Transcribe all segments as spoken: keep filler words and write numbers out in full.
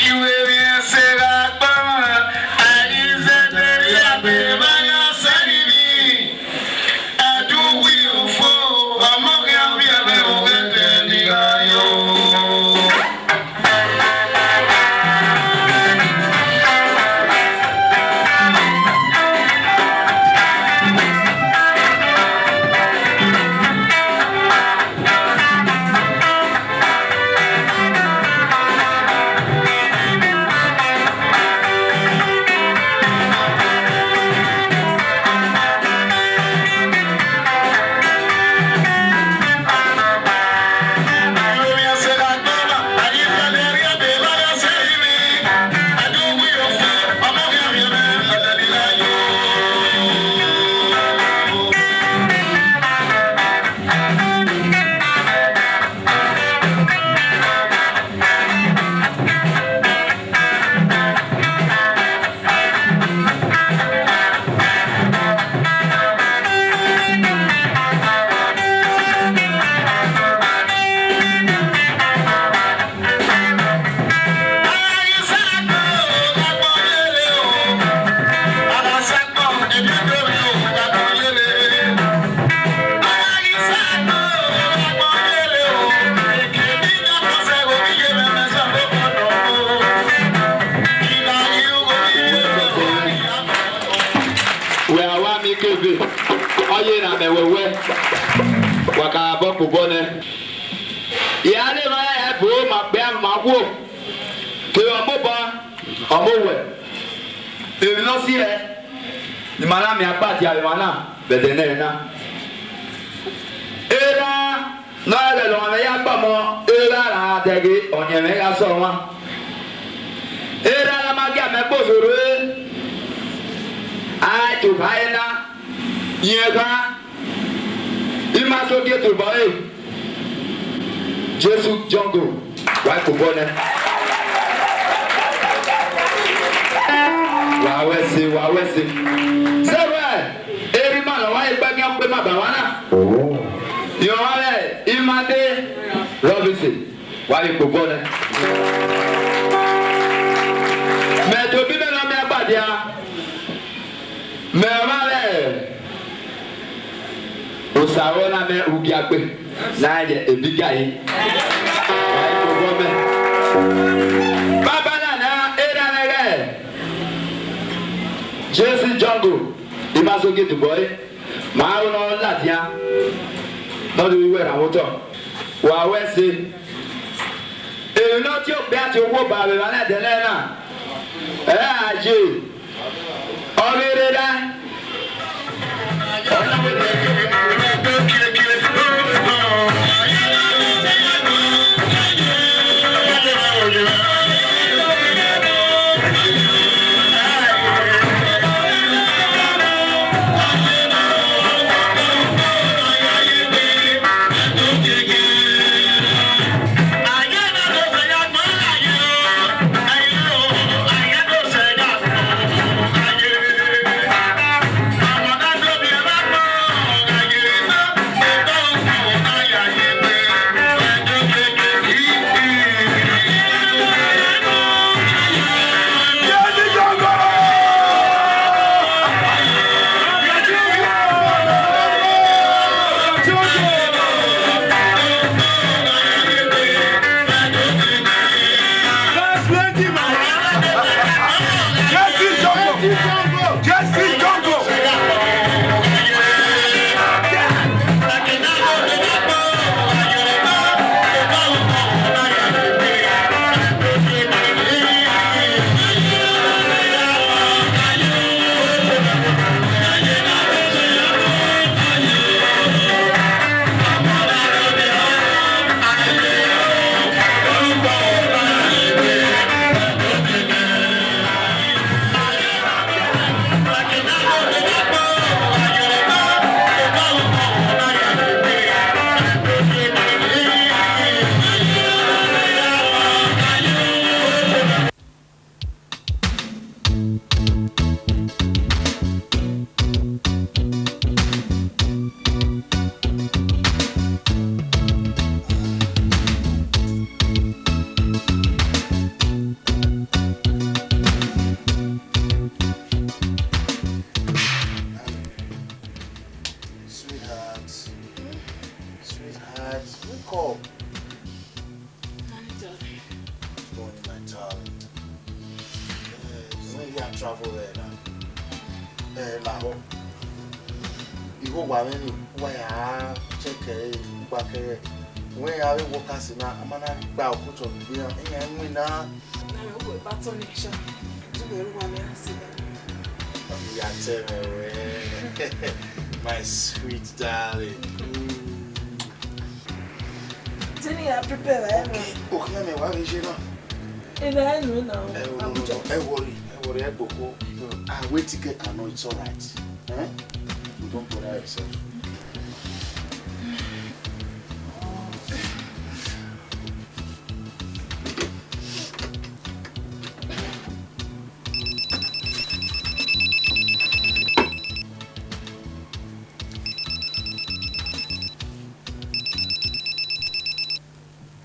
Iwẹ vbe ẹse gha gba, a ghi zẹdẹ rhie abe vbe a gha sẹ ivbi. Ẹdẹ uwu ufo, ọmọ khian viọ vbe oghẹdẹ ni gha yo. Wẹ a wa miẹn ikebe, ọ ye ne a mẹ wẹwẹ, wa ka bọ kobọ nẹ. I gha na emwa ya ẹvbo ma kpia ma wo, kevbe ọmobọ, ọmọ owẹ, emwi ne ọ si hẹ, ne ima na miẹn akpatia vbe emwa na vbe ẹdẹ nẹ na. Erha ne ọ rẹn ẹghẹ ne ọmwa mwẹ ya gba ọmọ, erha ra dẹghe ọyẹnmwẹ gha sẹ ọmwa. Erha ne a ma gie amẹ gbe osoro re, a i tobọ ẹre na, rẹn kha, I ma so gie tobọ ẹre. Jesu Jungle, wa i kobọ nẹ. Wa ru ẹse, wa ru ẹse. Sẹ wẹ, erha ima ne ọ wa ye ẹgbẹgian ọkpa ima ba mwa na. Rẹn ọmwa mwẹ Imade Robinson, wa i kobọ nẹ. Mẹ tobọ imẹ ne ọ miẹn akpatia. Mẹ ọmwa mwẹ Osa vbe ọ na mẹ ugiagbe ne a ye Ebigayi. Wa i kobọ mẹ. Baba na na erha mwẹ ighẹ Jesu Jungle, I ma so gie tobọ ẹre. Ma aro ne ọ ladian, ne ọ do vbe iwẹ rhan vbe otọ. Wa ru ẹse. Emwi ne ọ tie okpia tie okhuo ba vbe evba na ẹdẹ nẹ na, ẹ a ye, ọ ghi rre ra. My darling. Eh, when you travel there now, eh, lahọ. Igho wa mwẹ ni, wa ya check ẹ, ugba kẹrẹ. When you have a workers na, a ma na gba okotọ gbe iran, iran winna. Na me wo ba tonic sha. Ju me ru wa me ase ba. Ya tẹ mwẹ wẹ. My sweet darling. Mm. Tini ya prepare ba ẹ. Okay, okay, me wa vbe je na. Ina enu na. Ẹ wo, no, no, no, ẹ worry, ẹ worry, ẹ gboko. I wait to get annoyed, it's all right. Eh? You don't bother yourself.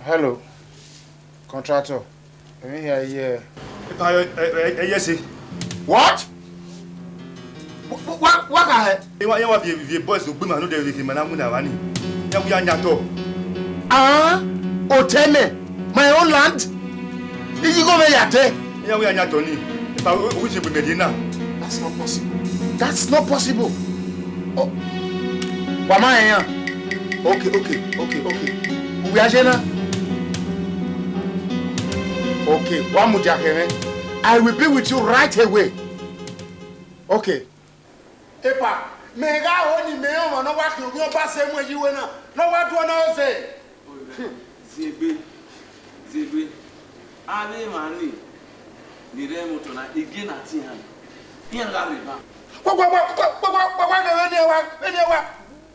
Hello, contractor. Emwi hia ye. Ẹ, ẹ, ẹ, ẹ, yes, sir. What? Wa, wa, wa, wa ka hẹ? Iran, iran wa viẹ, viẹ boys do gbe ima ne odẹ vbe khin ima na mu na vba ni. Iran wẹ ya yan otọ. Ah, otọ mẹ, my own land. Iye igho mwẹ ya dẹ. Iran wẹ ya yan otọ ni. Epa, o, o, wi si egbe mẹ rhie na. That's not possible. That's not possible. Oh, wa ma rẹn iran. Okay, okay, okay, okay. Uwẹ a ye na. Okay, wa mudia khẹ mwẹ. I will be with you right away. Okay. Epa, mẹ gha ho ne imẹ rẹn ọmwa ne ọ wa khian ovbi ọba sẹ mu ẹyi wẹ na, ne ọ wa duọ na ọzẹ. Ziegbe, ziegbe, avbe emwa ni, ni rre ẹmwẹ otọ na, igie na tie iran, iran gha rre ban. Kpọkpọkpọ, kpọkpọkpọ, vbene wa, vbene wa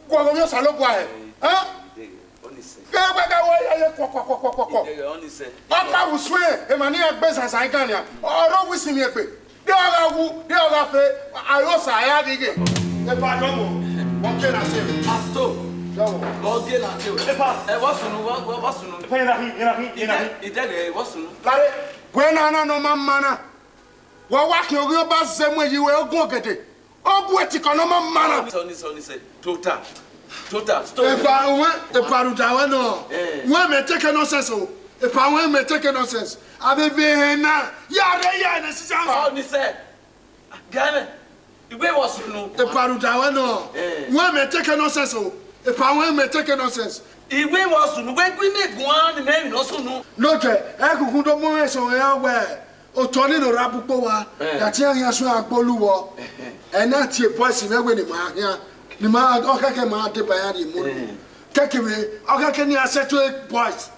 guọghọ ovbi Osanobua hẹ? Hẹn? Idẹghẹ, ọnii sẹ. Kẹ wẹ gha wẹ ya ye kpọkpọkpọ. Idẹghẹ, ọnii sẹ. Ọ ka vbe usun emwa ne iran gbe zanzan igan nian, ọ rre owisin miẹn egbe. De ọ gha wu, de ọ gha fe, a ro sa ya ghi ghe. Epa dọmọ, ọ gie na te. Pastor, dọmọ. Ọ gie na te. Epa. Ẹ, vbọ sunu, vbọ, vbọ, vbọ sunu. Epa, yẹn na khin, yẹn na khin, yẹn na khin. Idẹghẹ, vbọ sunu. Lare, wẹ na na ne ọ ma ma na. Wa wa khian ovbi ọba zẹ mu ẹyi wẹ ogun ọgẹdẹ. Ọ bu ẹtikọ ne ọ ma ma na. Ọnii sẹ, ọnii sẹ, ọnii sẹ. Total. Total, stop. Epa, wẹ, epa rhunmwuda wẹ nọ. Eh. Wẹ mẹ take nonsense o. Epa, wẹ mẹ take nonsense. Avbe vbe hẹ na, ya rre ya ne sisa. Ọnii sẹ. Gẹmẹ. Iwẹ vbọ sunu. Epa rhunmwuda wẹ nọ. Eh. Wẹ mẹ take nonsense o. Epa, wẹ mẹ take nonsense. Iwẹ vbọ sunu, wẹ gu imẹ guan ne imẹ emwi ne ọ sunu. Notẹ, ẹ kuku do mu ẹsọn ya wẹ. Otọ ni ne ọ ra bu ukpo owa, eh, ya tie iran khian suẹn agbo lu vbọ. Ẹhẹn. Ẹ na tie boys mwẹ wẹ ne ima khian, ne ima, ọ khẹke ma deba iran rhie emu. Eh. Kẹkẹ vbe, ọ khẹke ne iran settle boys.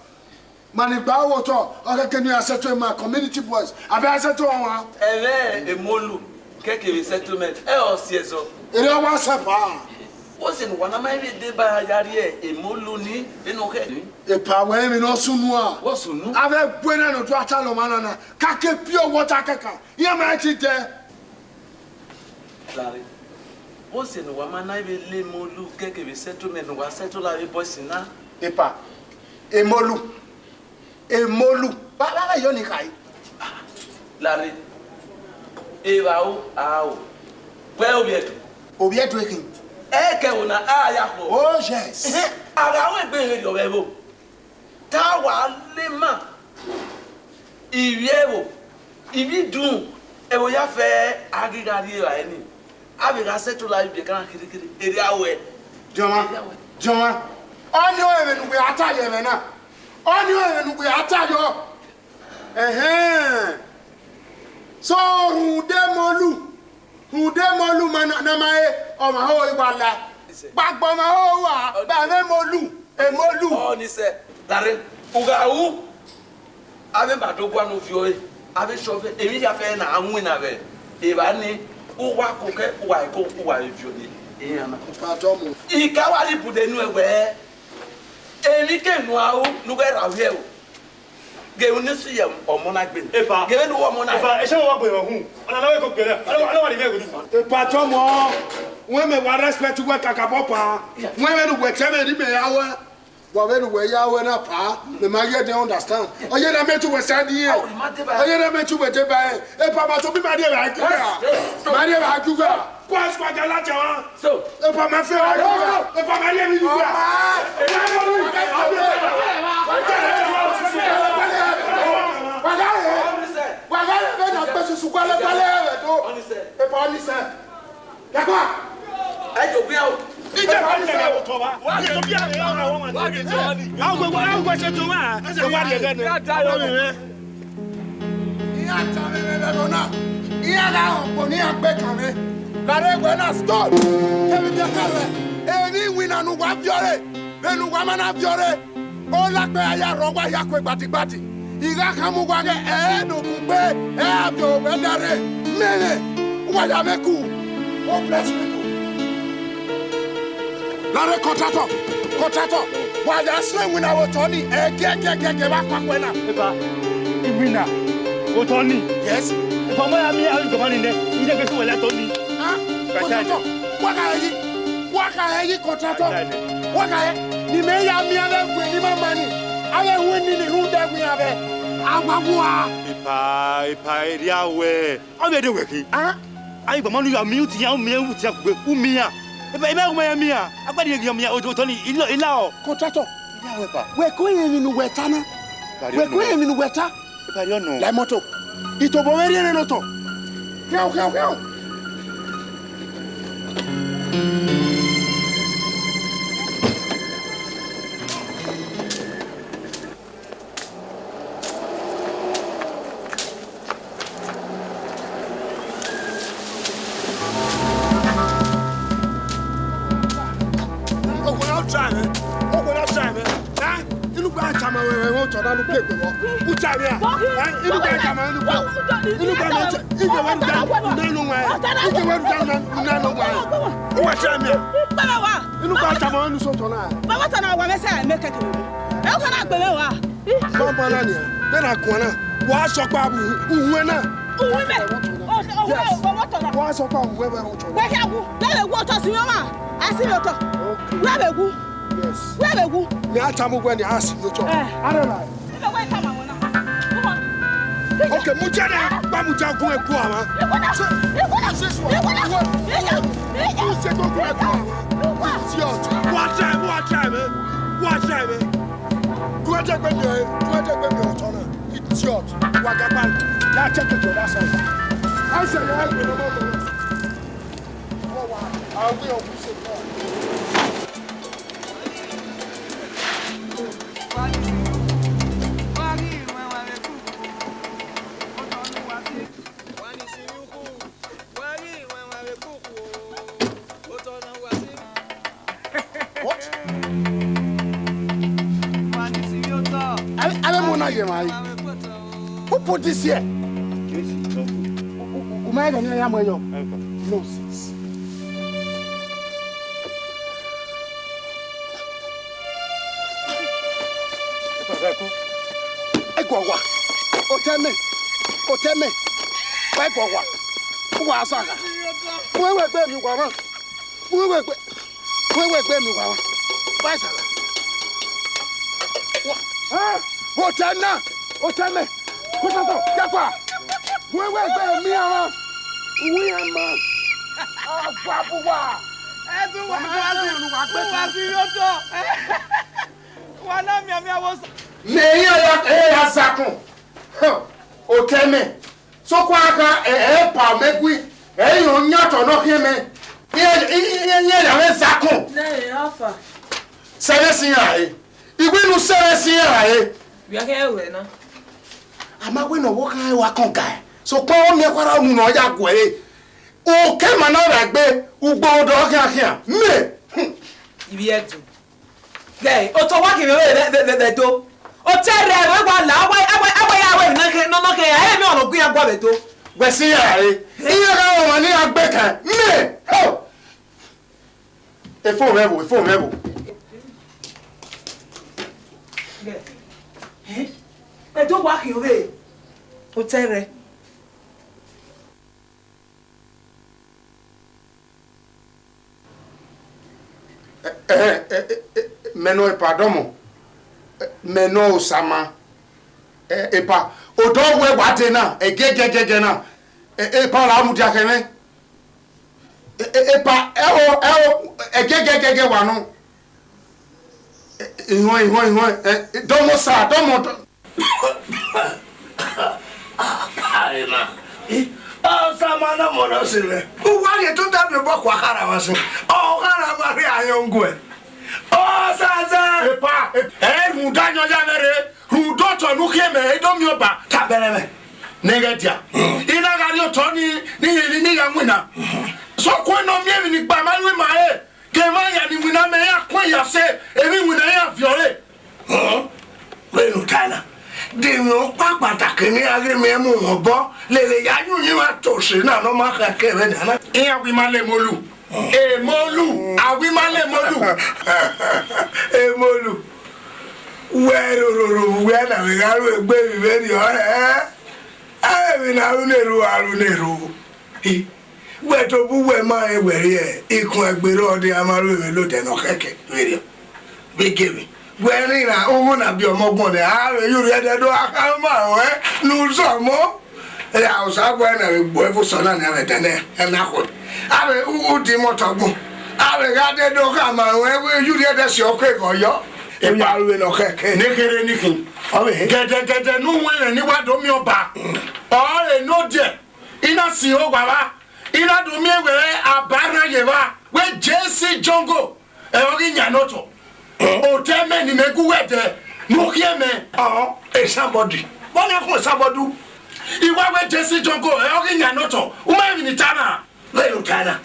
Ma ni gba aro otọ, ọ khẹke ne iran settle ma community boys. Abẹ a settle ọmwa. Ẹmwẹ Emolu, kẹkẹ vbe settlement, ẹ ọ si ẹzọ. Erriọ wa sẹ pa. Vbọzẹ ne uwa na ma vbe deba ya rrie Emolu ni, vbene ọ khẹ ni? Epa wẹ emwi ne ọ sunu a? Vbọ sunu? Avbe ẹgbẹe na ne ọ do a talọ ọmwa na na, ka ke pure water kẹkan, iran ma ti dẹ. Lare, vbọzẹ ne uwa ma na vbe le Emolu kẹkẹ vbe settlement ne uwa settle avbe boys na? Epa, Emolu, Emolu, ba, ba, ba, yọ ni khai. Lare, evbaro, aro, wẹ ovbi Ẹdo. Ovbi Ẹdo ekhin. Ẹkẹvbo na, a ya khuọ. Oh, yes. Ehe, a gha ru egbe vberriọ vbe ẹvbo. Te a wa le ma, ivbi ẹvbo, ivbi idun, ẹvbo ya fẹ a ghi gha rrie evbare ni. A vbe gha settle avbe ibiẹka na kirikiri, erriọ a wẹ. Diọmwa, erriọ a wẹ. Diọmwa. Ọnii ọre vbene uwẹ a ta ye ẹmwẹ na. Ọnii ọre vbene uwẹ a ta yọ. Ẹhẹn. So, rhunmwuda Emolu, rhunmwuda Emolu ma na, na ma re, ọmwa ho i wa la. Gbagbọ ọmwa ho wa, ba mwẹ Emolu, Emolu. Ọnii sẹ, lare, u gha ru, avbe ma do gua ne ovbi ọre, avbe sọvbe, emwi hia fẹ na a winna vbe evba ni, uwa koko, uwa eko, uwa vbe viọ ni, iran na. Pardon mo. I ka wa rhie ibude nuẹn wẹẹ, emwi ke ne u a ru, ne u ghẹ ra vbiẹ o. Ghe ne u si ye ọmọ na gbe. Epa. Ghe vbene u ru ọmọ na. Epa, ẹsẹ wa gbe ehun. Ọna na wẹ ko gbe na. Ọna wa ni mẹ gbe. Epa tọmọ. Wẹ mẹ wa respect wẹ kakabọ pa. Wẹ mẹ ne uwẹ tẹ mẹ ni mẹ ya wẹ. Wa vbene uwẹ ya wẹ na pa. Mẹ ma ye de understand. Ọ ye na mẹ tu wẹ sa ni ye. Ọ ye na mẹ tu wẹ de ba e. Epa ma to bi ma de ba e. Ma de ba e ju ga. Kwa squad ala jawa. So. Epa ma fẹ wa. Epa ma ye mi ju ga. Epa ma ye mi ju ga. Wa gha re, wa gha re vbene a gbe susu gualọ gualọ ẹre do. Epa ọnii sẹ. Dagba. Ẹ jọ biẹ o. Ije ba ni sẹ o. Wa ghe jọ ni. Awẹ, awẹ se to wa. Ẹ wa rhie ẹghẹ nẹ. Iran tama mwẹ vbe ẹvbo na, iran gha rẹn okpo ne iran gbe kan mwẹ. Lare wẹ na stone, kevbe ibiẹka mwẹ, emwi iwinna ne uwa viọ re, vbene uwa ma na viọ re, olakpe a ya rrọọ, uwa ya kue gbadigbadi. I gha khama uwa ghẹ ẹ ne okun gbe, ẹ a viọ owẹ da rre, mẹ mwẹ, uwa ya mwẹ ku. Hopeless people. Lare contractor, contractor, wa ya suẹn iwinna vbe otọ ni, ẹgiẹgiẹgiẹ vbe akpakpa na. Eva, iwinna vbe otọ ni? Yes. Eva, ọ ma ya miẹn avbe igbọma ni nẹ, iye gbe suẹn wẹ la otọ ni. Ah, contractor, wa kha yi, wa kha yi contractor, wa kha yi, ne imẹ ya miẹn avbe ẹvbo ni ma ma ni, avbe ẹvbo ni ni rhunmwuda ẹvbo iran vbe awa wua. Epa, epa, erriọ wẹ. Ọ vbe de wẹ khin. Ah? Avbe igbọma ni ya miẹn utian, u miẹn utian kugbe, u miẹn iran. Eba, eba, u ma ya miẹn iran. Agbada ghi miẹn otọ ni, ilọ, ilọ. Contractor. Ilọ wẹ ba. Wẹ ko emwi ne uwẹ ta na. Wẹ ko emwi ne uwẹ ta. Eba rriọ nọ. La moto. Itobo mwẹ rhiẹnrhiẹn ne otọ. Khian, khian, khian. Okhuo na try mwẹ, okhuo na try mwẹ. Eh? Inugba tama wẹ vbe otọ na ne u gbe egbe vbọ. U try mwẹ a? Eh? Inugba tama wẹ, inugba. Inugba na try, ige wẹ rhunmwuda, u na nọ ọmwa ẹre. Ige wẹ rhunmwuda, u na nọ ọmwa ẹre. U wa try mwẹ a? Inugba tama wẹ ne u sẹ otọ na. Baba ta na wa mẹ sẹ mẹ kẹkẹ. Ẹ o kana gbe mwẹ wa. Baba na nia, vbene a guan na, wa sọkpa vbe uwẹ na. Uwẹ mẹ. O, o, o, yes. O, o, o, o, wa sọkpa uwẹ vbe otọ na. Wẹ hia wu, wẹ vbe wu otọ sin mwẹ ọmwa. A sin mwẹ otọ. Okay. Wẹ vbe wu. Yes. Wẹ vbe wu. Mẹ a tama uwẹ ne a sin mwẹ otọ. Eh. Arẹna. Ẹ vbe wẹ tama wẹ na. Come on. Okay, mudia na, gba mudia gun ẹko a mwa. Ikuna, ikuna, ikuna, ikuna. U se ko gun ẹko a mwa. Idiot. Wa try, wa try mwẹ. Wa try mwẹ. Gu ẹdẹgbẹmiẹn, gu ẹdẹgbẹmiẹn otọ na. Idiot. Wa ga gba. Ya check it the other side. I say, ya help me, no, no, no. Ọ wa, I will, we say, no. What? Ave, ave mo na ye mai. Who put this here? U, u, u, u ma ẹghẹ ne iran ya mu ẹre yọ? Nonsense. Ẹ guọghọ. Otẹmẹ. Otẹmẹ. Wa guọghọ. Uwa sa gha. Mu ẹwẹ gbe mi wa mwa. Mu ẹwẹ gbe. Mu ẹwẹ gbe mi wa mwa. Wa sa gha. Wa. Eh? Otẹmẹ. Otẹmẹ. Kotọtọ, yakua. Mu ẹwẹ gbe mi a mwa. Uwu iran ma. Agua bu wa. Ẹ tún wá, wá sí, wá sí yóò tọ̀. Wa na mianmian vbe Osa. Mẹ iran ya, ẹ ya zakun. Huh. Otẹmẹ. Sokpan a kha, ẹ, ẹ pa mẹ gui. Ẹ i rẹn yan otọ nọ khian mẹ. Iran, i, i, i, iran ya mwẹ zakun. Nẹ, alpha. Sẹvbe sin iran re. Iwẹ nu sẹvbe sin iran re. Vbe a khian ruẹ na? A ma wẹ ne ọvbokhan wa kọn gae. Sokpan ọ miẹn khuarha unu ne ọ ya guẹ re. Okẹ ma na vbe gbe ugbo odọ khian khian. Mẹ. Hmm. Ivbi Ẹdo. Ghẹ, otọ wa khin vbe, vbe, vbe, vbe, vbe Ẹdo. Otẹrẹ, vbe wa la, a wa, a wa, a wa ya wẹ ne khe, nọ, nọ khe, ẹ mẹ ọmọ gun ya gua vbe Ẹdo. Wẹ si ya re. Iye gha ọmọ ni a gbe kan. Mẹ. Ho. Efo mwẹ vbo, efo mwẹ vbo. Ghẹ. Eh? Ẹdo wa khin ovbe. Otẹrẹ. Eh, eh, eh, eh, eh, mẹ nọ epa dọmọ. Eh, mẹ nọ Osama. Eh, epa, odọ wẹ wa de na, ẹgẹgẹgẹgẹ na. Eh, epa, ọ ra mudia khẹ mwẹ. Eh, eh, epa, ẹ o, ẹ o, ẹgẹgẹgẹgẹ wa nọ. Eh, ihọn, ihọn, ihọn, eh, dọmọ sa, dọmọ, dọ- Apae na. Ọsamẹ na mọ nọ sẹ mwẹ. Uwa rhie tota miẹn obọ kua khara mwa sẹ. Ọ khara mwa rhie ayọn guẹ. Ọsẹsẹ. Epa, e- ẹ rhunmwuda ayọn ya mwẹ rre. Rhunmwuda otọ ne u khian mẹ, e do miẹn ọba. Ta bẹrẹ mwẹ. Ne ghẹ dia. I na gha rhie otọ ni, ni, ni, ni ya winna. Sokpan ne ọ miẹn emwi ni gba ma ru ima re. Ke emwa hia ni winna mẹ, iran kue ya sẹ, emwi iwinna iran viọ re. Họn, vbene u ta na, de emwi ọkpa kpataki ne iran ghi miẹn mu mwẹ obọ, lele ya yu uyinmwẹ ato se na ne ọ ma khẹke vbe nian na. Iran wi ma le Emolu. Emolu, a wi ma le Emolu. Emolu, wẹ rororo vbe uwẹ na vbe gha ru egbe vbe ivbi erriọ hẹ? Ẹ, emwi ne a ru ne erhu, a ru ne erhu. Wẹ tobọ uwẹ ma rẹn wẹ rhie ikun ẹgbe rrọọ, de a ma ru emwi lodẹ ne ọ khẹke vberriọ. Vbe gevbe, wẹ rhinrin ughu na biẹ ọmọ ọgbọn nẹ, a vbe ye urhiẹ ẹdẹ do gha khama ruẹ ne u zọmọ. Ra Osanobua na vbe gbe uẹ vbe osọ na nian vbe ẹdẹ nẹ, ẹna khuẹ. A vbe u, u di imọtọ gbọn. A vbe gha de do khama ruẹ vbe ye urhiẹ ẹdẹ si ọkọ eghọ yọ. Epa. Oya ru vbene ọ khẹke. Ne kherhe ni khin. Ọ vbe he. Gẹdẹgẹdẹ ne uwẹ rẹn ni wa do miẹn ọba. Ọrọre ne ọ diẹ. I na si owa vba, I na do miẹn wẹ a ba rran ye evba, wẹ J C Jungle, ẹ ọ ghi yan ne otọ. Otọ mẹ ne imẹ gu wẹ dẹ, ne u khian mẹ. Ọ, esabọdi. Vbọ ne a khun esabọdi? I wa wẹ J C Jungle, ẹ ọ ghi yan ne otọ. U ma emwi ne I ta na? Vbene u ta na?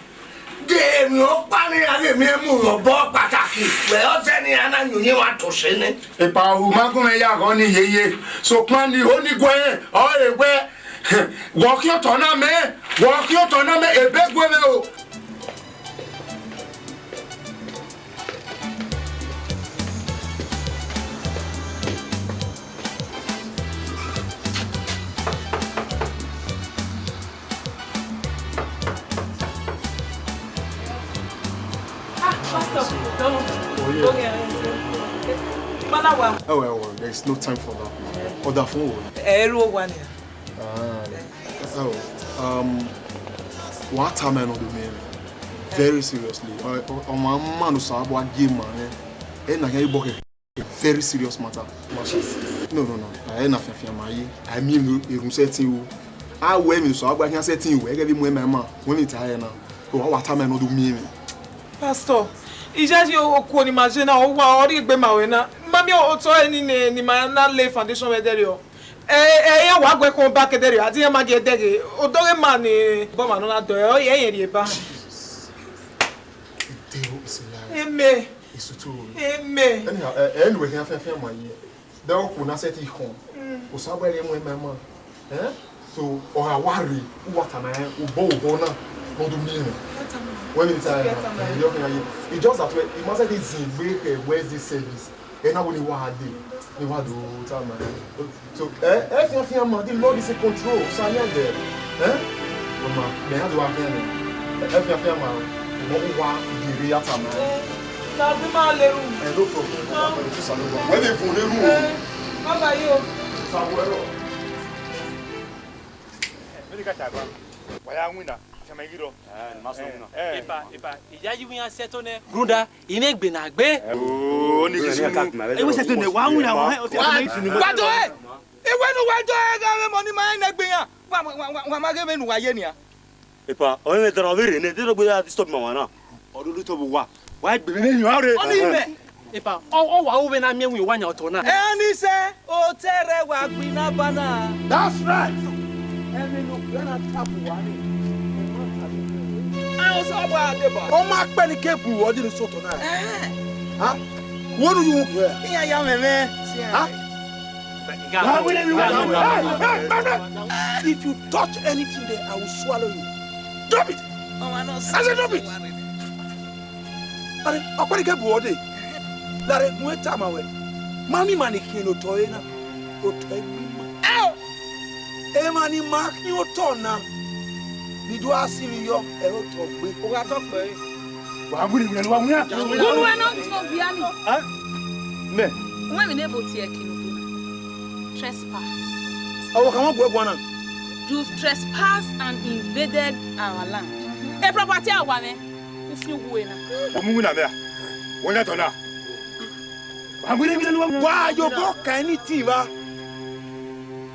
De emwi ọkpa ne iran ghi miẹn mu mwẹ obọ kpataki, wẹ ọ zẹ ne iran na yan uyinmwẹ ato se nẹ. Epa, u ma gu mwẹ ya ghọ ni yeye, sokpan ne I ho ni guẹ rẹn, ọrọre wẹ, wẹ ọ khian otọ na mẹ, wẹ ọ khian otọ na mẹ, ebe gu mwẹ o. Ah, Pastor, don't. Oh, yeah. Okay, okay. Malawa. Oh, well, well, there's no time for that. Order phone. Eh, ru owa ni. Ah, oh, um, wa ta ma nọ do miẹn. Very seriously. Ọ, ọ, ọmwa ma ne Osanobua gie ma rẹn. Ena khian ibọ kẹkẹ. A very serious matter. Jesus. No, no, no. Ẹ na fianfian ma ye. A miẹn emwi erhunmwu sẹtin o. A wẹ emwi ne Osanobua khian sẹtin o. Ẹghẹ vbe mu ẹmwẹ ma. Wẹ emwi ta ẹre na. O wa, wa ta ma nọ do miẹn mwẹ. Pastor, iyayi okuo ne ima ye na, ọ wa, ọ rhie egbe ma ruẹ na. Ma miẹn otọ ẹre ni ne, ne ima na lay foundation vbe ẹdẹrriọ. Ẹ, ẹ, iran wa gu ẹkun ba ke ẹdẹrriọ, a di iran ma gie ẹdẹghe. Odoghe ma ni obọ ma nọ na dọ, ẹ, ẹ, ẹ, ẹ rhie ba. The devil is a liar. Amen. It's true. Amen. Anyhow, ẹ, ẹ, anyway, khian fian fian ma ye. Dẹ okhuo na sẹtin khọn. Mm. Osanobua rhie mu ẹmwẹ ma. Eh? So, ọ gha wa rre, u wa tama rẹn, obọ obọ na, ne ọ do miẹn mwẹ. Wẹ vbe ta rẹn na, ẹ, yọ khian ye. It's just that wẹ, I ma sẹtin zin egbe khẹ Wednesday service. Ẹ na wẹ ne I wa dee, ne I wa do tama rẹn. So, ẹ, ẹ fian fian ma, the Lord is in control. Sa yan dẹ. Eh? Ọma, mẹ ya do wa khian nẹ. Ẹ fian fian ma, ọmọ u wa gere ya tama rẹn. Na bi ma le ru. Eh, no problem. Wẹ vbe fun ne ru o. Eh, baba yo. Sa wẹ rọ. Vbene I ka ta gba, wa ya winna, afianma ghi rrọọ. Eh, ne ma sẹ winna. Eh. Epa, epa, iyayi iran sẹtin nẹ. Rhunmwuda, I mwẹ egbe na gbe. Oh, oni ghi sunu. Ewe sẹtin nẹ, wa winna, wa, wa, wa do ẹ. Iwẹ ne uwa do ẹ gha vbe emọ ne ima rẹn nẹgbẹ iran. Wa, wa, wa, wa ma ghe vbene uwa ye nian. Epa, ọ mwẹ dara vbe rre nẹ, de rhọgbe ya disturb ma wa na. Ọ do lu tobọ uwa. Wa gbe vbe emwi ne ọ rre. Ọ ni mẹ. Epa, ọ, ọ wa ru vbene a miẹn ẹwẹn owa yan otọ na. Ẹni sẹ, otọ rẹ wa gbe na ba na. That's right. Ẹmwẹ ne okpia na ta bu uwa ni. Ẹ, ọ sẹ wa deba. Ọ ma kpẹ ni ke bu uwa ọdin ne u sẹ otọ na. Ẹhẹn. Ha? Wo nu yu? Iran ya mwẹ mwẹ. Ha? If you touch anything there, I will swallow you. Drop it! I said drop it! Are, ọkpẹn ke bu ọdẹ. Lare, mu tama wẹ. Ma miẹn ima ni khian ne otọ ẹre na. Otọ ẹgbẹe ima. Emwa ni ma khian otọ na, ni do a sinmwi yọ, ẹre otọ gbe. U gha tọ kpẹre. Wa wiri wiri, wa wiri. Unu ẹnọ tobọ uwa ni. Hẹn? Mẹ. Wẹ emwi ne ebo tie ẹki ne otọ na. Trespass. Ọvbokhan mwa guẹ guan na. You've trespassed and invaded our land. A property awa mwẹ. U fi uwu na. Wa mu iwinna mẹ a? Wẹ yan otọ na? Wa wiri wiri, wa. Wa yo bo ka anything va.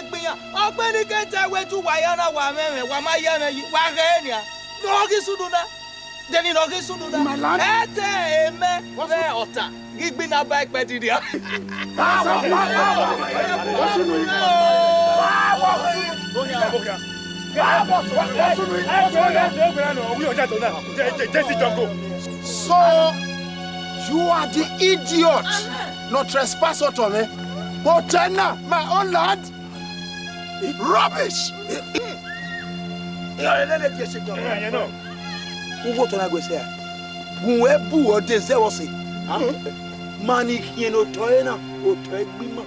egbe iran. Ọgbẹni ke ta wẹ te uwa ya na wa mwẹ mwẹ, wa ma ya mwẹ yi, wa ghẹ nian. Ne ọ ghi sunu na. Deni ne ọ ghi sunu na. My land. Ẹdẹ emẹ vbe ọta ghi gbe na ba ikpẹdẹ dia. So, you are the idiot. No trespass otọ mwẹ. But now, my own land. Rubbish! Uwu otọ na gu ẹse a, gun wẹ bu ọdẹ zẹ vbe ọse. Ma ni khian ne otọ ẹre na, otọ ẹgbima.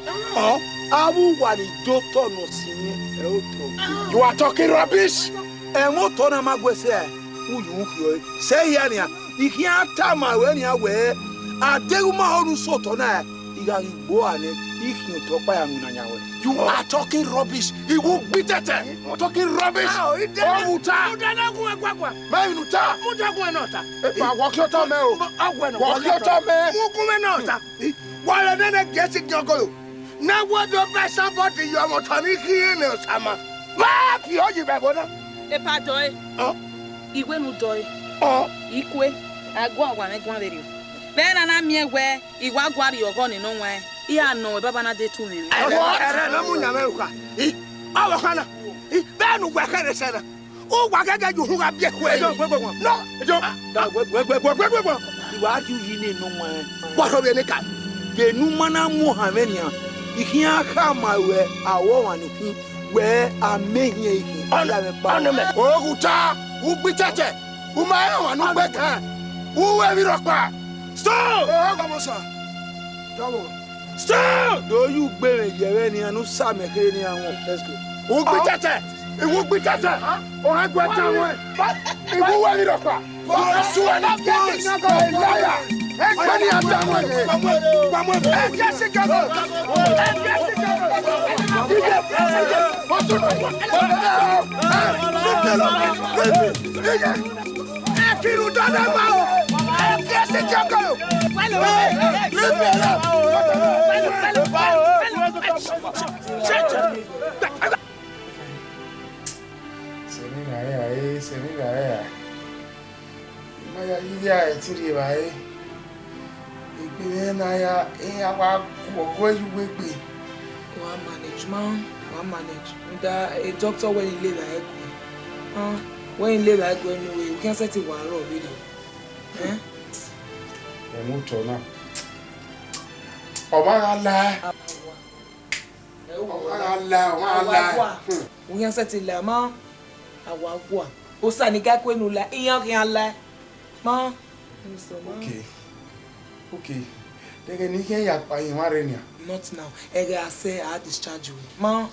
Avbe uwa ni do otọ ne ọ si mwẹ, ẹ otọ. You are talking rubbish! Ẹmwẹ otọ na ma gu ẹse a, u yu u khiọ ẹre. Sẹ hia nian, I khian tama ruẹ nian wẹẹ, adeghẹ u ma ho ne u sẹ otọ na, I gha ghi gbe ua nẹ, I khian otọ ọkpa ya winna yan ruẹ. You are talking rubbish. Iwu gbi tẹtẹ. Talking rubbish. Ah, oh, ide na. Oruta. Mudia na gun ẹguaguan. Mẹ inu ta. Mudia gun ẹnẹ ọta. Epa, wọ khian otọ mẹ o. Ọguẹ nọ. Wọ khian otọ mẹ. Mu gun ẹnẹ ọta. Wa rẹ nene gie si giọngolo. Ne wẹ do bẹ somebody ye ọmwa otọ ni khian ne osama. Vbe fi oyi vbe ẹvbo na. Epa dọe. Ọ? I wẹ ne u dọe. Ọ? I kue. A gu awa mwẹ guan vberriọ. Vbe na na miẹn wẹ I wa gua rrie ọghọ ne nọ wan, I ra nọ ẹre baba na de tu mwẹ. Ẹrẹ, ẹrẹ ne ọ mu yan mwẹ rhukha. I, ọvbokhan na. I, vbene uwa khẹre sẹ na. Uwa gẹgẹ ye uhunmwu gha biẹ khuẹ. Ejo, gbe, gbe, gbe. No. Ejo, da, gbe, gbe, gbe. I wa rhie uyi ne nọ wan. Wa rhọvbiẹ ne ka. Vbene u ma na mu ohan mwẹ nian, I khian khama ruẹ aro ọmwa ni khin, wẹ a mẹ hiẹn ikhin, Ọnọ-, ya mwẹ kpa. Ọnọ mẹ. Oruta, u gbi tẹtẹ. U ma rẹn ọmwa ne u gbe kan, u ru emwi rhọkpa. Stop! Ọ gha mọ sa. Dọmọ. Stop! Do yu gbe mwẹ ye ẹvbo nian ne u sa mẹ kherhe nian wọn. Let's go. U gbi tẹtẹ, u gbi tẹtẹ. Ọ hẹn guẹ ta wọn. U ru emwi rhọkpa. Boys, you are not boys. A liar. Ẹgbẹ́ ni a ta wọn. Ẹ jẹ́ sí gẹ́gẹ́. Ẹ jẹ́ sí gẹ́gẹ́. Ẹ jẹ́ sí gẹ́gẹ́. Ẹ kiri dada ma o. Ẹ fi ẹsẹ̀ jẹ kọlọ. Sẹmi gha ya, eh, sẹmi gha ya. I ma ya yi ya ẹtin rhie evbare. Egbe mwẹ na ya, iran wa gu ọghe ẹre ye uwu egbe. Wa manage, ma, wa manage. Rhunmwuda e doctor wẹ ne I lele ẹre guẹ. Ah, wẹ ne I lele ẹre guẹ ne uwẹ, u khian sẹtin wa rrọọ vberriọ. Eh? Ẹmwẹ otọ na. Ọ ma gha la. Ọ ma gha la, ọ ma gha la. Hmm. U khian sẹtin la, ma. A wa gua. Osa ni ga kue ne u la, iran khian la. Ma. Okay. Okay. Dẹghẹ ne I khian ya kpa emwa rre nian. Not now. Ẹghẹ a sẹ, a discharge you. Ma.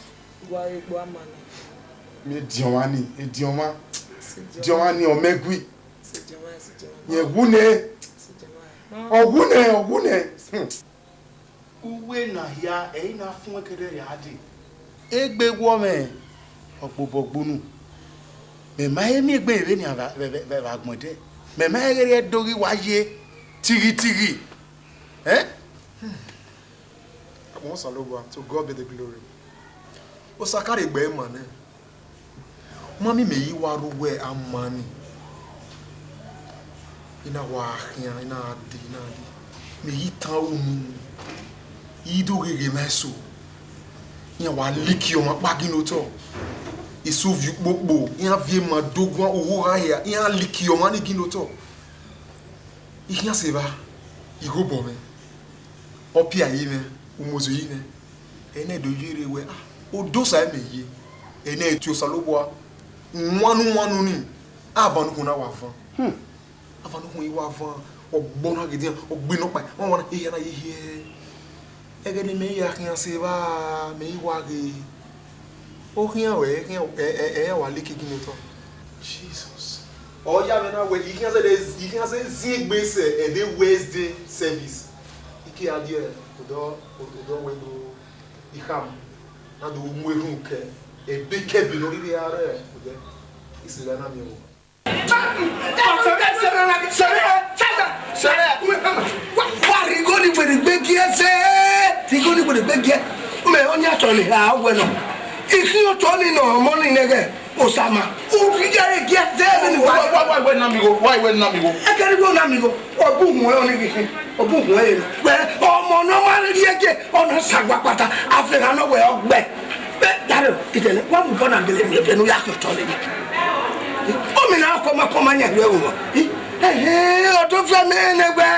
Wa re gbe a ma na. Mẹ ediọn mwa ni, ediọn mwa. Sẹ ediọn mwa. Ediọn mwa ni, ọ mẹ gui. Sẹ ediọn mwa, sẹ ediọn mwa. Yẹn wu nẹ. Sẹ ediọn mwa. Ma. Ọ wu nẹ, ọ wu nẹ. Hmm. Uwẹ na hia, ẹ i na fuẹn kẹdẹ ya dee. Egbe wọọ mwẹ ọgbobọ gbunu. Mẹ ma he miẹn egbe vbenian vbe, vbe, vbe, vbe agbọn ẹdẹ. Mẹ ma he ghe do ghi wa ye tighitighi. Ẹn? Agbọn Osanobua, to God be the glory. Osa ka rhie egbe ma nẹ. Ma miẹn mẹ i wa rre uwu ama ni. I na wa khian, I na dee, I na dee. Mẹ i tan unu. I do gheghe ma eso. Iran wa liki ọmwa kpa gin otọ. Eso viọ ukpokpo, iran viọ ema do guan owa gha hia, iran liki ọmwa ni gin otọ. I khian sẹ evba, I gho obọ mwẹ, ọ pia yi mwẹ, umozo yi mwẹ. Ẹnẹ do ye rre wẹ, ah, odosa mẹ ye. Ẹnẹ tie Osanobua, uwanu uwanu ni, avan nukhun na wa van. Hmm. Avan nukhun i wa van, ọgbọ na ghe dian, ọ gbe nọkpa, wan wan ehia na ye hiẹ. Ẹghẹ ne mẹ i ya khian sẹ evba, mẹ i wa ghe. Ọ khian wẹ, ẹ khian, ẹ, ẹ, ẹ wa liki gin otọ. Jesus. Ọ ya mwẹ na wẹ, I khian sẹ, I khian sẹ zin egbe sẹ ẹdẹ Wednesday service. I ke a die, odọ, odọ wẹ do, I khama, na do mu erhunmwu kẹ, ẹbe kẹbe ne ọ rhirhi a rre odẹ. I sẹ evba na miẹn vbọ. Wa, wa rhie igho ni wẹ ne egbe gie ẹse, rhie igho ni wẹ ne egbe gie. Mẹ ọnian tọ ne a wẹ nọ. Ikhin otọ ni nọ ọmọ ni nẹghẹ. Osama, u rhie igho gie ẹse vbene wa. Wa, wa, wa, wa na mi igho, wa, wa na mi igho. Ẹkẹrẹ igho na mi igho, ọ bu uhunmwu ọnii ghi khin, ọ bu uhunmwu ẹre nọ. Wẹ, ọmọ ne ọ ma rhie gie, ọ na sa gua kpata, a fẹgha nọ wẹ ọ gbẹ. Vbe daro, idẹlẹ, wa mu bọ na gele miẹn vbene u ya khian otọ lele. Ọ mina kọma kọma yan rhie ẹvbo wa. Ẹhẹn, ọ do fẹ mẹ nẹ wẹ,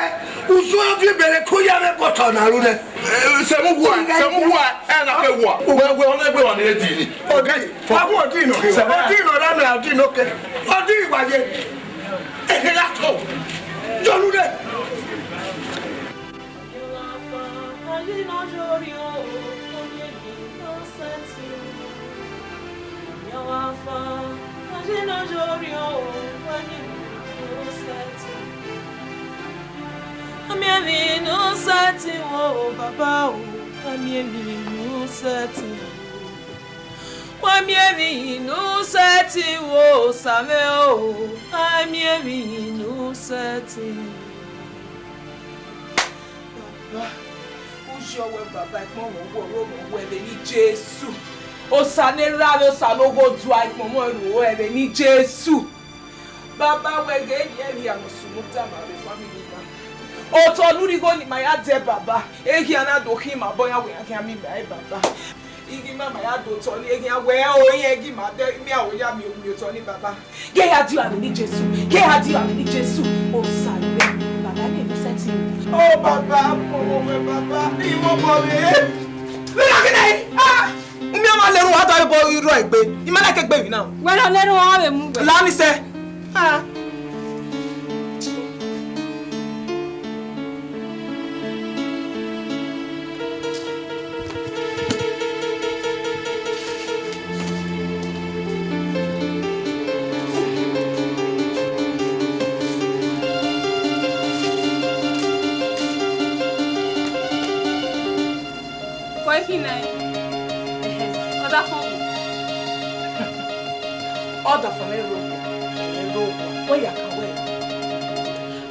usun a viọ bẹrẹ ko ya vbe bọtọ na ru nẹ. Eh, sẹ mu wua, sẹ mu wua, ẹ na kẹ wua. Wẹ, wẹ, ọ na gbe wa ne di ni. Ọdẹ, wa bu ọdẹ nọ kẹ. Ọdẹ nọ ra mẹ, ọdẹ nọ kẹ. Ọdẹ wa ye. Ehe la tọ. Jọnu dẹ. Wa miẹn emwi ne u sẹtin o, baba o, wa miẹn emwi ne u sẹtin o. Wa miẹn emwi ne u sẹtin o, Osa mwẹ o, wa miẹn emwi ne u sẹtin. Baba, u yọ wẹ baba, ikpọnmwẹ wẹ ọrọre mwẹ vbe eni Jesu. Osa ne erha vbe Osa ne ogho dua, ikpọnmwẹ ru ruẹ vbe eni Jesu. Baba, wẹ ghe eni ẹvbo hia ne ọ sunu tama vbe family na. Otọ ne u rhie igho ni ma ya dẹ baba, ehia na do khin ima obọ yan wẹ iran khian miẹn ima ẹre baba. I ghi ma ma ya do otọ ni, ehia wẹ o, iran ghi ma dẹ, imian o ya miẹn omiotọ ni baba. Gie ya di vbe eni Jesu, gie ya di vbe eni Jesu. Osa rẹ, baba ne eni sẹtin. O baba, ọmọ wẹ baba, imọ bọ vbe. Vbe na ghe nẹ, ah! Umian ma lere uwa da ẹbọ irọ egbe. I ma na ke gbe emwi na. Wẹ ne ọ lere uwa vbe mu wẹ. La ni sẹ. Ah. Wẹ khin nẹ? Ẹhẹ, ọdafọn wẹ. Ọdafọn mwẹ rre owa, mwẹ rre owa, wẹ ya kan wẹ.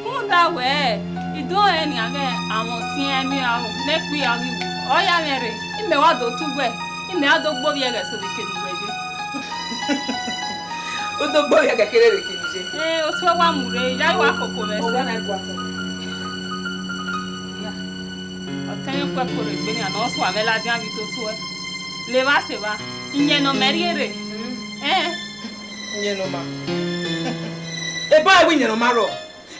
Rhunmwuda wẹẹ, I do rẹn nian mwẹ amwẹ ọtiẹn miẹn aro ne ekpa ghi wu, ọ ya mwẹ rre, imẹ wa do tu uwẹ, imẹ wa do gbe ovbi ẹghẹ so vbe kene uwẹ ye. U do gbe ovbi ẹghẹ kere vbe kene ye. Ẹ, otu ẹ wa mu rre, ya i wa koko mwẹ sẹ. Ọ wa na gua ta. Ya. Ọtẹn mwẹ kuẹko rre egbe nian ne ọ sua mwẹ ladian vbe itoto ẹe. Levba sẹ evba, iyẹn ne ọ mẹ rhie rre. Ẹn. Iyẹn ne ọ ma. Eba ẹvbo iyẹn ne ọ ma rrọọ.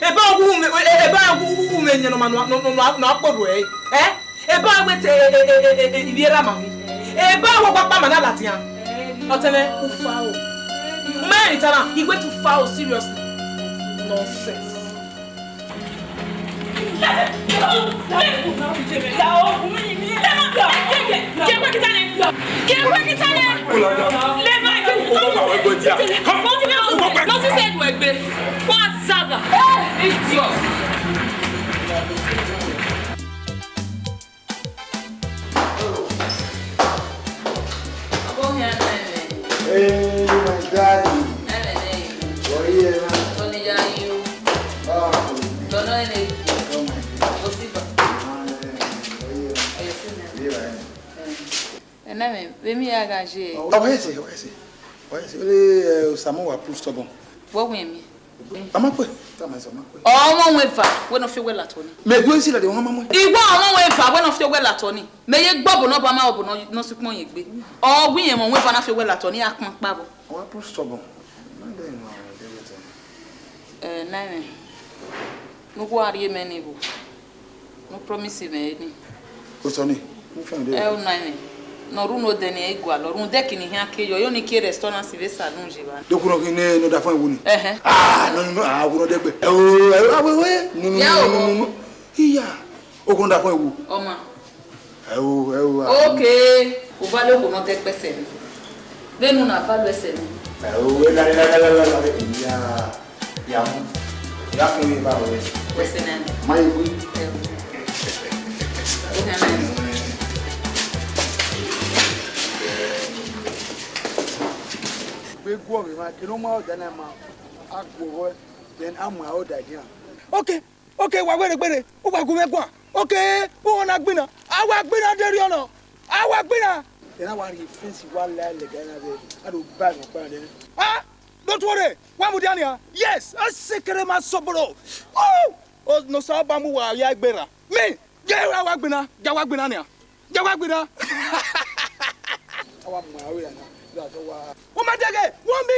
Eba ẹvbo uwu mwẹ, eba ẹvbo uwu mwẹ iyẹn ne ọ ma nọ, nọ, nọ, nọ, nọ kpo ruẹ. Ẹn? Eba ẹvbo te, e, e, e, e, e, ivbi erha ma ghi. Eba ẹvbo ọkpa ma na ladian. Ọtẹn mwẹ, u fa o. U ma rẹn ne I ta na, I wẹ te u fa o, seriously. Nonsense. Idiot. Hey, my daddy. What are you, man? Oh, my God. Ẹnẹ mwẹ, vbe emwi ya gha ye? Ọ, ọ, ẹse, ọ, ẹse. Ọ, ẹse. Ole, eh, Osamu wa prove stubborn. Vbọ wẹ emwi? Ọ ma kue. Tama ẹse, ọ ma kue. Ọmọ wẹ eva, wẹ ne ọ fi owẹ latọ ni. Mẹ gu esi lade, ọ ma mu. Iwẹ ọmọ wẹ eva, wẹ ne ọ fi owẹ latọ ni. Mẹ ye gbe ọbọ ne ọ ba ma ọbọ ne ọ sukpọn ye gbe. Ọ wẹ irẹn ọmọ wẹ eva na fi owẹ latọ ni, a kpan kpa vbọ. Ọ wa prove stubborn. Mind them, uh, everything. Eh, nine. Ne u wa rhie mẹ ni vbo? Ne u promise mẹ ni. Kosoni, u fẹn de. Ẹ o nine. Ne ọ rhunmwuda ne ẹ i gualọ, rhunmwuda ẹki ne I khian ke yọ, yo ni ke restaurant vbe saloon ye evba. Do kunu khin ne, ne ọdafọn wu ni. Ẹhẹn. Ah, no, no, no, ah, wo no dẹgbẹ. Ẹ o, ẹ o, ah, we, we. No, no, no, no, no, no. Iya. Okhuo na da fọn wu. Ọ ma. Ẹ o, ẹ o, a. Okay. U va le okhuo ne ọ dẹ kpẹsẹ nẹ. Vbene u na va lo ẹsẹ nẹ. Ẹ o, ẹ la, la, la, la, la, la, ya, ya mu. Ya fun ye ba o. Wẹ sẹ nẹ. Ma ye wi. Ẹ o. Okhuo na. Vbe guọghọ emwa, kene ọ ma ọda na ma. A guọghọ, then a mu aro da edian. Okay, okay, wa were gbere, u wa gu mwẹ guan. Okay, u na gbinna, a wa gbinna, derriọ nọ, a wa gbinna. Then a wa rhie fence wa la lẹga na vbe, a do ba nọ kpa nẹ. Ah, don't worry, wa mudia nian. Yes, a sekere ma sobolo. Oh, o no sa ba mu wa ya gberra. Me, ya wa gbinna, ya wa gbinna nian. Ya wa gbinna. A wa mu aro ya na, ya wa. Wo ma dẹghe, wo mi